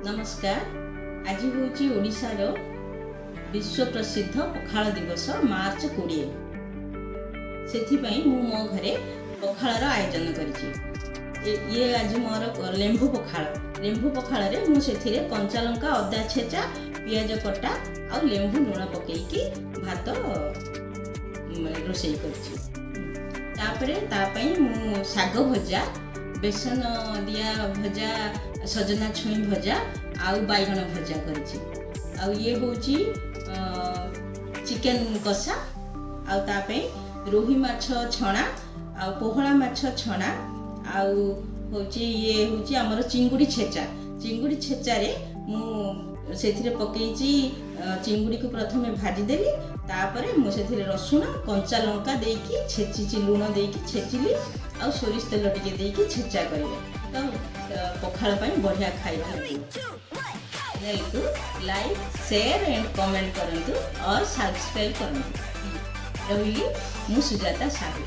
ନମସ୍କାର। ଆଜି ହେଉଛି ଓଡ଼ିଶାର ବିଶ୍ୱ ପ୍ରସିଦ୍ଧ ପଖାଳ ଦିବସ, ମାର୍ଚ୍ଚ 20। ସେଥିପାଇଁ ମୁଁ ମୋ ଘରେ ପଖାଳର ଆୟୋଜନ କରିଛି। ଇଏ ଆଜି ମୋର ଲେମ୍ବୁ ପଖାଳ। ଲେମ୍ବୁ ପଖାଳରେ ମୁଁ ସେଥିରେ କଞ୍ଚା ଲଙ୍କା, ଅଦା ଛେଚା, ପିଆଜ କଟା ଆଉ ଲେମ୍ବୁ ଲୁଣ ପକେଇକି ଭାତ ରୋଷେଇ କରିଛି। ତାପରେ ତା ପାଇଁ ମୁଁ ଶାଗ ଭଜା, ବେସନ ଦିଆ ଭଜା, ସଜନା ଛୁଇଁ ଭଜା ଆଉ ବାଇଗଣ ଭଜା କରିଛି। ଆଉ ଇଏ ହେଉଛି ଚିକେନ କଷା। ଆଉ ତା ପାଇଁ ରୋହି ମାଛ ଛଣା ଆଉ ପୋହଳା ମାଛ ଛଣା। ଆଉ ହେଉଛି ଇଏ ହେଉଛି ଆମର ଚିଙ୍ଗୁଡ଼ି ଛେଚା। ଚିଙ୍ଗୁଡ଼ି ଛେଚାରେ ମୁଁ ସେଥିରେ ପକେଇଛି, ଚିଙ୍ଗୁଡ଼ିକୁ ପ୍ରଥମେ ଭାଜିଦେଲି, ତାପରେ ମୁଁ ସେଥିରେ ରସୁଣ, କଞ୍ଚା ଲଙ୍କା ଦେଇକି ଛେଚିଛି, ଲୁଣ ଦେଇକି ଛେଚିଲି ଆଉ ସୋରିଷ ତେଲ ଟିକେ ଦେଇକି ଛେଚା କରିବେ ତ ପଖାଳ ପାଇଁ ବଢ଼ିଆ ଖାଇବା ଲାଗିବ। ଚ୍ୟାନେଲକୁ ଲାଇକ୍, ସେୟାର ଆଣ୍ଡ କମେଣ୍ଟ କରନ୍ତୁ और ସବସ୍କ୍ରାଇବ୍ କରନ୍ତୁ। ରହିଲି, ମୁଁ ସୁଜାତା ସାହୁ।